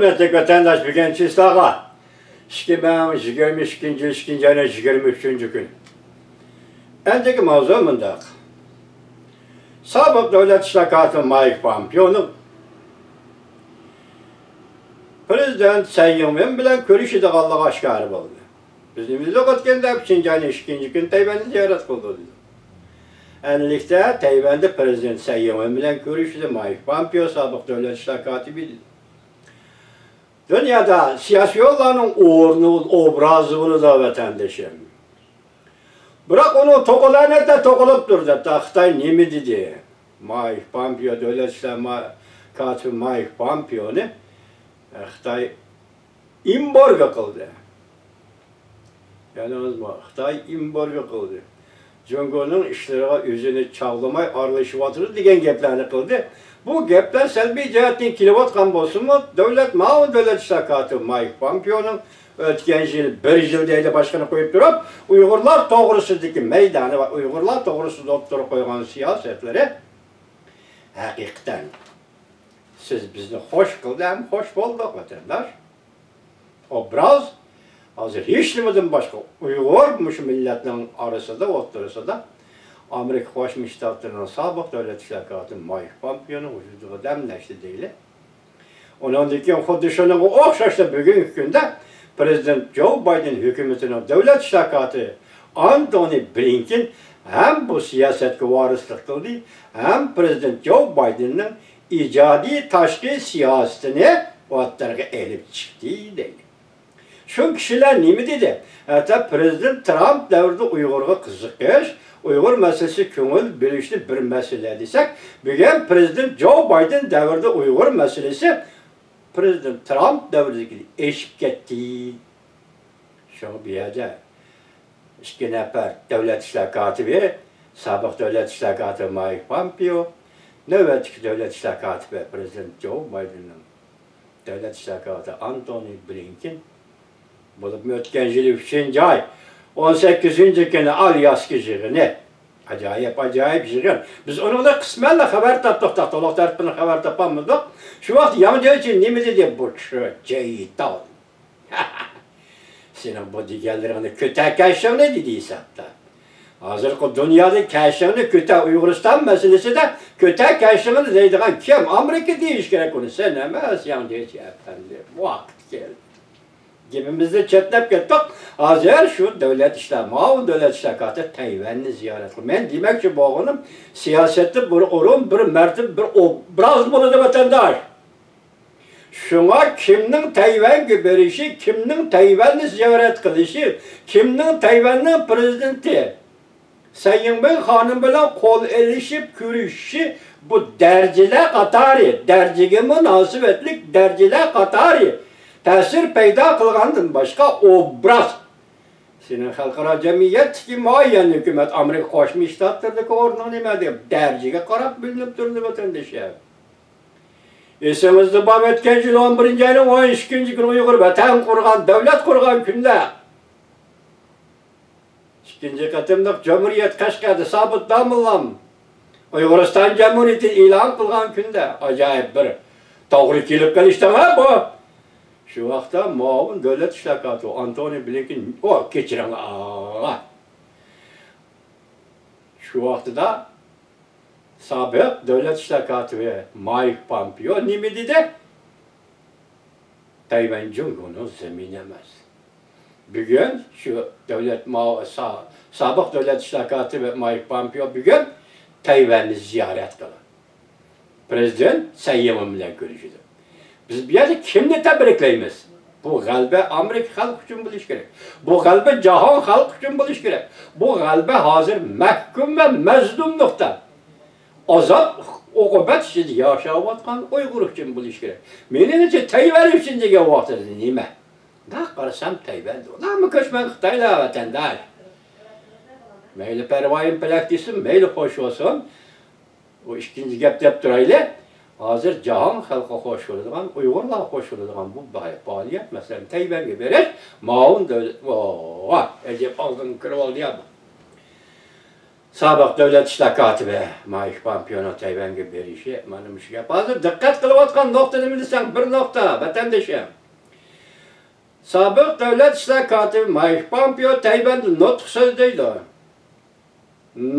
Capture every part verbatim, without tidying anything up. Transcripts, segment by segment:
ھۆرمەتلىك ۋەتەنداش، بۈگۈن چىسلاغا ئىككى مىڭ يىگىرمە ئىككىنچى يىل ئىككىنچى ئاينىڭ يىگىرمە ئۈچىنچى كۈنى. ئەمدىكى ماۋزۇ مۇنداق. سابىق دۆلەت ئىشلار كاتىپى مايك پامپېئونىڭ پىرېزىدېنت سەي يىڭۋېن بىلەن كۆرۈشىدىغانلىقى ئاشكارا بولدى. بىز نېمە دېدۇق ئۆتكەندە؟ ئۈچىنچى ئاينىڭ ئىككىنچى كۈنى تەيۋەننى زىيارەت قىلدۇق دېدۇق. ئەنلىكتە تەيۋەندە پىرېزىدېنت سەي يىڭۋېن بىلەن كۆرۈشتى مايك پامپېئو، سابىق دۆلەت ئىشلار كاتىپى دېدى. دۇنيادا سىياسىيونلارنىڭ ئورنى، ئوبرازى بولىدۇ، ۋەتەندىشىم. بىراق ئۇنىڭ توقۇلارنى توقۇلۇپ تۇردى. خىتاي نېمە دېدى؟ مايك پامپېئو، دۆلەت ئىشلار ما-، كاتىپى مايك پامپېئونى، ئە، خىتاي ئېمبارگو قىلدى. يادىڭىزمۇ؟ خىتاي ئېمبارگو قىلدى. جۇڭگونىڭ ئىشلىرىغا ئۆزىنى چاغلىماي ئارىلىشىۋاتىدۇ دېگەن گەپلەرنى قىلدى. بۇ گەپلەر سەلبىي جەھەتتىن كېلىۋاتقان بولسىمۇ، دۆلەت، ماۋۇ دۆلەت ئىشلار كاتىپى مايك پامپېئونىڭ ئۆتكەن يىل، بىر يىل دەيلى باشقىنى قويۇپ تۇرۇپ، ئۇيغۇرلار توغرىسىدىكى مەيدانى ۋە ئۇيغۇرلار توغرىسىدا ئوتتۇرىغا قويغان سىياسەتلىرى ھەقىقەتەن سىز بىزنى خوش قىلدى ھەم خوش بولدۇق، ۋەتەنداش. ئوبراز ھازىر ھېچنېمىدىن باشقا ئۇيغۇر مۇشۇ مىللەتنىڭ ئارىسىدا، ئوتتۇرىسىدا ئامېرىكا قوشما شتاتلىرىنىڭ سابىق دۆلەت ئىشلار كاتىپى مايك پامپېئونىڭ ۋۇجۇدىغا دەملەشتى دەيلى. ئۇنىڭدىن كېيىن خۇددى شۇنىڭغا ئوخشاشلا بۈگۈنكى كۈندە پىرېزىدېنت جو بايدېن ھۆكۈمىتىنىڭ دۆلەت ئىشلار كاتىپى ئانتونى بلىنكېن ھەم بۇ سىياسەتكە ۋارىسلىق قىلدى، ھەم پىرېزىدېنت جو بايدېننىڭ ئىجادىي تاشقى سىياسىتىنى ئوتتۇرىغا ئېلىپ چىقتى دەيدۇ. شۇ كىشىلەر نېمە دېدى؟ ھەتتا پىرېزىدېنت ترامپ دەۋرىدە ئۇيغۇرغا قىزىقىش، ئۇيغۇر مەسىلىسىگە كۆڭۈل بۆلۈشنى بىر مەسىلە دېسەك، بۈگۈن پىرېزىدېنت جو بايدېن دەۋرىدە ئۇيغۇر مەسىلىسى پىرېزىدېنت ترامپ دەۋرىدىكىدىن ئېشىپ كەتتى. شۇڭا بۇ يەردە ئىككى نەپەر دۆلەت ئىشلار كاتىپى، سابىق دۆلەت ئىشلار كاتىپى مايك پامپېئو، نۆۋەتتىكى دۆلەت ئىشلار كاتىپى پىرېزىدېنت جو بايدېننىڭ دۆلەت ئىشلار كاتىپى ئانتونى بلىنكېن، بولۇپمۇ ئۆتكەن يىلى ئۈچىنچى ئاي ئون سەككىزىنچى كۈنى ئالياسكا يىغىنى. ئاجايىپ، ئاجايىپ يىغىن. بىز ئۇنىڭدىن قىسمەنلا خەۋەر تاپتۇق، تولۇق تەرىپىدىن خەۋەر تاپالمىدۇق. شۇ ۋاقىت ياڭ جيېچى نېمە دېدى؟ بۇ چۆچەيتاۋ. سېنىڭ بۇ دېگەنلىرىڭنى كۆتەر كەشىڭنى دېدى ھېسابتا. ھازىرقى دۇنيادا كەشىڭنى كۆتەر، ئۇيغۇرىستان مەسىلىسىدە كۆتەر كەشىڭنى دەيدىغان كىم؟ ئامېرىكا دېيىش كېرەك ئۇنى، سەن ئەمەس، ياڭ جيېچى ئەپەندى. ۋاقىت كەلدى. گېپىمىزدىن چەتنەپ كەتتۇق. ھازىر شۇ دۆلەت ئىشلار، ماۋۇ دۆلەت ئىشلار كاتىپى تەيۋەننى زىيارەت قىلدى. مەن دېمەكچى بولغىنىم، سىياسەتتە بىر ئورۇن، بىر مەرتىۋە، بىر ئوبراز بولىدۇ، ۋەتەنداش. شۇڭا كىمنىڭ تەيۋەنگە بېرىشى، كىمنىڭ تەيۋەننى زىيارەت قىلىشى، كىمنىڭ تەيۋەننىڭ پىرېزىدېنتى سەي يىڭبېي خانىم بىلەن قول ئېلىشىپ كۆرۈشۈشى، بۇ دەرىجىلەر قاتارى، دەرىجىگە مۇناسىۋەتلىك دەرىجىلەر قاتارى تەسىر پەيدا قىلغاندىن باشقا ئوبراز. سېنىڭ خەلقئارا جەمئىيەتتىكى مۇئەييەن ھۆكۈمەت، ئامېرىكا قوشما شتاتلىرىدىكى ئورنۇڭ نېمە دەپ دەرىجىگە قاراپ بىلىنىپ تۇرىدۇ، ۋەتەندىشىم. ئېسىڭىزدە بار، ئۆتكەن يىل ئون بىرىنچى ئاينىڭ ئون ئىككىنچى كۈنى ئۇيغۇر ۋەتەن قۇرغان، دۆلەت قۇرغان كۈنلەر. ئىككىنچى قېتىملىق جۇمھۇرىيەت قەشقەردە سابىت داموللام ئۇيغۇرىستان جۇمھۇرىيىتىنى ئېلان قىلغان كۈندە، ئاجايىپ بىر توغرا كېلىپ قېلىشتىڭ ھە بۇ. شۇ ۋاقىتتا مۇئاۋىن دۆلەت ئىشلار كاتىپى ئانتونى بلىنكېن، ئو، كېچىرىڭلار. شۇ ۋاقتىدا سابىق دۆلەت ئىشلار كاتىپى مايك پامپېئو نېمە دېدى؟ تەيۋەن جۇڭگونىڭ زېمىنى ئەمەس. بۈگۈن شۇ دۆلەت مۇئا-، سا-، سابىق دۆلەت ئىشلار كاتىپى مايك پامپېئو بۈگۈن تەيۋەننى زىيارەت قىلىدۇ. پىرېزىدېنت سەي يىڭۋېن بىلەن كۆرۈشىدۇ. بىز بۇ يەردە كىمنى تەبرىكلەيمىز؟ بۇ غەلىبە ئامېرىكا خەلقى ئۈچۈن بولۇشى كېرەك. بۇ غەلىبە جاھان خەلقى ئۈچۈن بولۇشى كېرەك. بۇ غەلىبە ھازىر مەھكۇم ۋە مەزلۇملۇقتا، ئازاب ئوقۇبەت ئىچىدە ياشاۋاتقان ئۇيغۇر ئۈچۈن بولۇشى كېرەك. مېنىڭچە، تەيۋەن ئۈچۈن دېگەن ۋاقتىدا نېمە؟ مۇنداق قارىسام، تەيۋەن ئۇلارمۇ كۆچمەن خىتايلار، ۋەتەنداش. مەيلى پەرۋايىم پەلەك دېسۇن، مەيلى خوش بولسۇن. بۇ ئىككىنچى گەپ دەپ تۇرايلى. ھازىر جاھان خەلقى خوش بولىدىغان، ئۇيغۇرلار خوش بولىدىغان بۇ پائالىيەت، مەسىلەن، تەيۋەنگە بېرىش، ماۋۇن دۆلەت، ۋاھ، ئەجەب ئالدىن كىرىۋالدى يا بۇ. سابىق دۆلەت ئىشلار كاتىپى مايك پامپېئونىڭ تەيۋەنگە بېرىشى مانا مۇشۇ گەپ. ھازىر دىققەت قىلىۋاتقان نۇقتا نېمە دېسەڭ، بىر نۇقتا، ۋەتەندىشىم. سابىق دۆلەت ئىشلار كاتىپى مايك پامپېئو تەيۋەندە نۇتۇق سۆزلەيدۇ.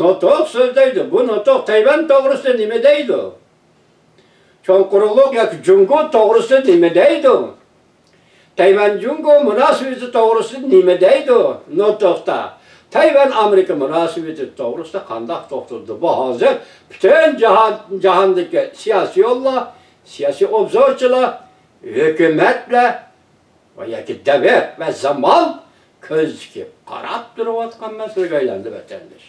نۇتۇق سۆزلەيدۇ. بۇ نۇتۇق تەيۋەن توغرىسىدا نېمە دەيدۇ؟ چوڭ قۇرۇقلۇق ياكى جۇڭگو توغرىسىدا نېمە دەيدۇ؟ تەيۋەن جۇڭگو مۇناسىۋىتى توغرىسىدا نېمە دەيدۇ؟ نۇتۇقتا تەيۋەن ئامېرىكا مۇناسىۋىتى توغرىسىدا قانداق توختىلىدۇ؟ بۇ ھازىر پۈتۈن جاھان، جاھاندىكى سىياسىيونلار، سىياسىي ئوبزورچىلار، ھۆكۈمەتلەر ۋە ياكى دەۋر ۋە زامان كۆز تىكىپ قاراپ تۇرۇۋاتقان مەسىلىگە ئايلاندى، ۋەتەنداش.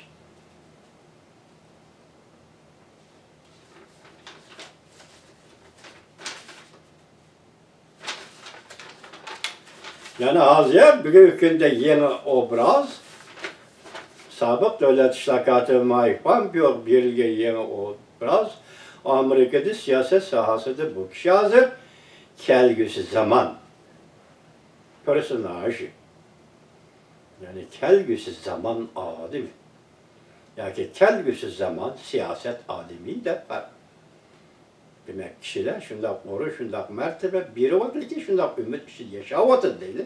يەنى ھازىر بۈگۈنكى كۈندە يېڭى ئوبراز، سابىق دۆلەت ئىشلار كاتىپى مايك پامپېئوغا بېرىلگەن يېڭى ئوبراز، ئامېرىكىدا سىياسەت ساھەسىدە بۇ كىشى ھازىر كەلگۈسى زامان پېرسوناژى، يەنى كەلگۈسى زامان ئادىمى ياكى كەلگۈسى زامان سىياسەت ئادىمى دەپ قارىدى. دېمەك، كىشىلەر شۇنداق ئورۇن، شۇنداق مەرتىۋە بېرىۋاتىدىكەن، شۇنداق ئۈمىد ئىچىدە ياشاۋاتىدۇ دەيلى.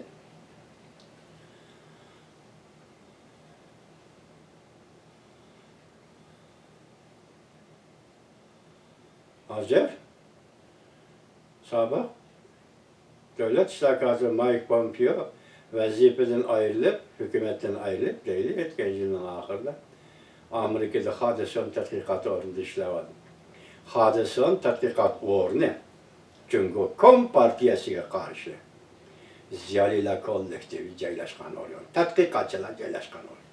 ھازىر سابىق دۆلەت ئىشلار كاتىپى مايك پومپېئو ۋەزىپىدىن ئايرىلىپ، ھۆكۈمەتتىن ئايرىلىپ دەيلى، ئۆتكەن يىلنىڭ ئاخىرىدا ئامېرىكىدا خادىسون تەتقىقات ئورنىدا ئىشلەۋاتىدۇ. خادىسون تەتقىقات ئورنى جۇڭگو كومپارتىيەسىگە قارشى زىيالىيلار كوللېكتىۋى جايلاشقان ئورۇن، تەتقىقاتچىلار جايلاشقان ئورۇن.